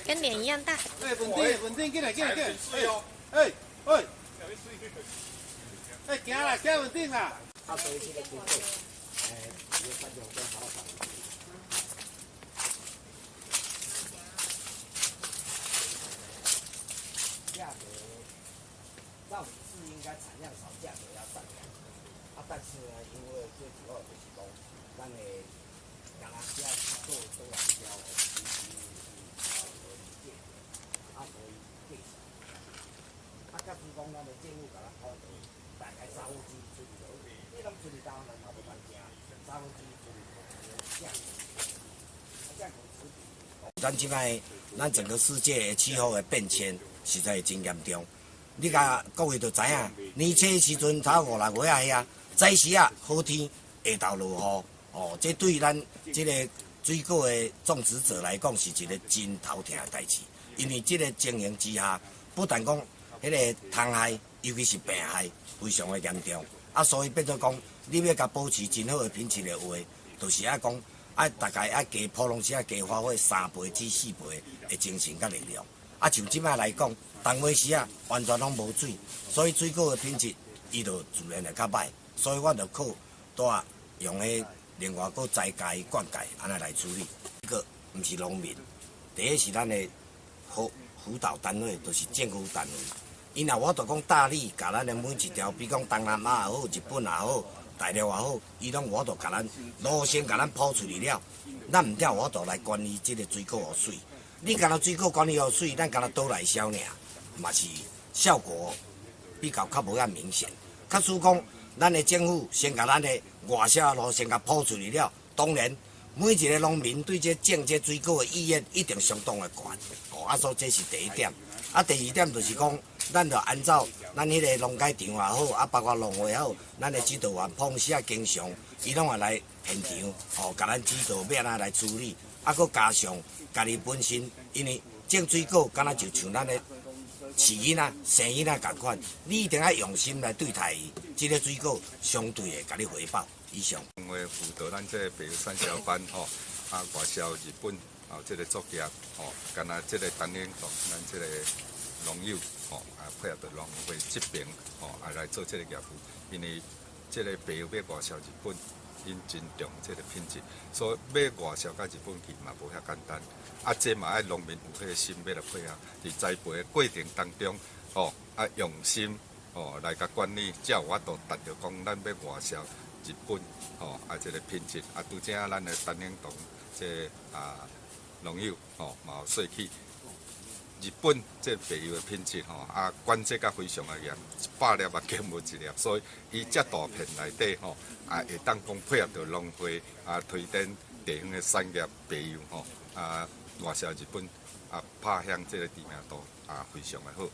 跟臉一樣大。哎，穩定，穩定，進來，進來，進來。哎，哎，哎，行啦，行穩定啦。啊，所以這個結果，有發用跟好好。價格，照理是應該產量少，價格要上揚。啊，但是呢，因為最主要就是講，咱的橄欖遮做多人銷，其實是無理解，啊，所以價錢。啊，假使講咱的政府共咱補助，大概三分之一出去就好，你攏出去當咱也無當正，三分之一出去就價格，啊，價格持平。咱這擺，咱整個世界的氣候的變遷實在真嚴重。你共各位都知影，年初時陣頭五六月啊遐，早時啊好天，下晝落雨，哦，這對咱這個水果的種植者來講是一個真頭痛的代誌。因為這個情形之下，不但講彼個蟲害，尤其是病害，非常的嚴重。啊，所以變做講，你欲共保持真好的品質的話，就是愛講愛大概愛加普通時愛加花費3倍至4倍的精神佮力量。啊，像這擺來講，當尾時啊，完全攏無水，所以水果的品質伊就自然會較歹。所以阮就靠拄仔用彼另外閣再加灌溉，按呢來處理。這個毋是農民，第一是咱的輔輔導單位，就是政府單位。𪜶若有法度講大力，共咱的每一條，比如講東南亞也好，日本也好，大陸也好，伊攏有法度共咱路線共咱鋪出去了，咱毋才有法度來管理這個水果予媠。你干焦水果管理予媠，咱干焦島內銷爾，嘛是效果比較較無遐明顯。假使講，咱的政府先共咱的外銷路先共鋪出去了，當然每一個農民對這種這水果的意願一定相當的懸。哦，啊，所以這是第一點。啊，第二點就是講，咱著按照咱彼個農改場也好，啊，包括農會也好，咱的指導員平時啊經常，伊攏會來現場，哦，共咱指導欲按怎來處理。啊，閣加上家己本身，因為種水果敢若就像咱的飼囡仔、生囡仔仝款，你一定愛用心來對待伊，這個水果相對會共你回報。以上。農會輔導咱這個白油產銷班吼，啊外銷日本啊這個作業吼，敢若這個陳興堂咱這個農友吼，啊配合著農會這邊吼，啊來做這個業務，因為這個白油欲外銷日本，𪜶真重這個品質，所以欲外銷到日本去嘛無遐簡單。啊，這嘛愛農民有彼個心欲來配合，佇栽培的過程當中，吼啊用心吼來共管理，才有法度達著講咱欲外銷日本吼啊這個品質。啊，拄才咱的陳興堂這個啊農友吼嘛有說起日本這白油的品質吼啊管制甲非常的嚴，100粒也減無一粒，所以伊遮大片內底吼啊會當講配合著農會啊推展地方的產業白油吼啊外銷日本啊拍響這個知名度啊非常的好。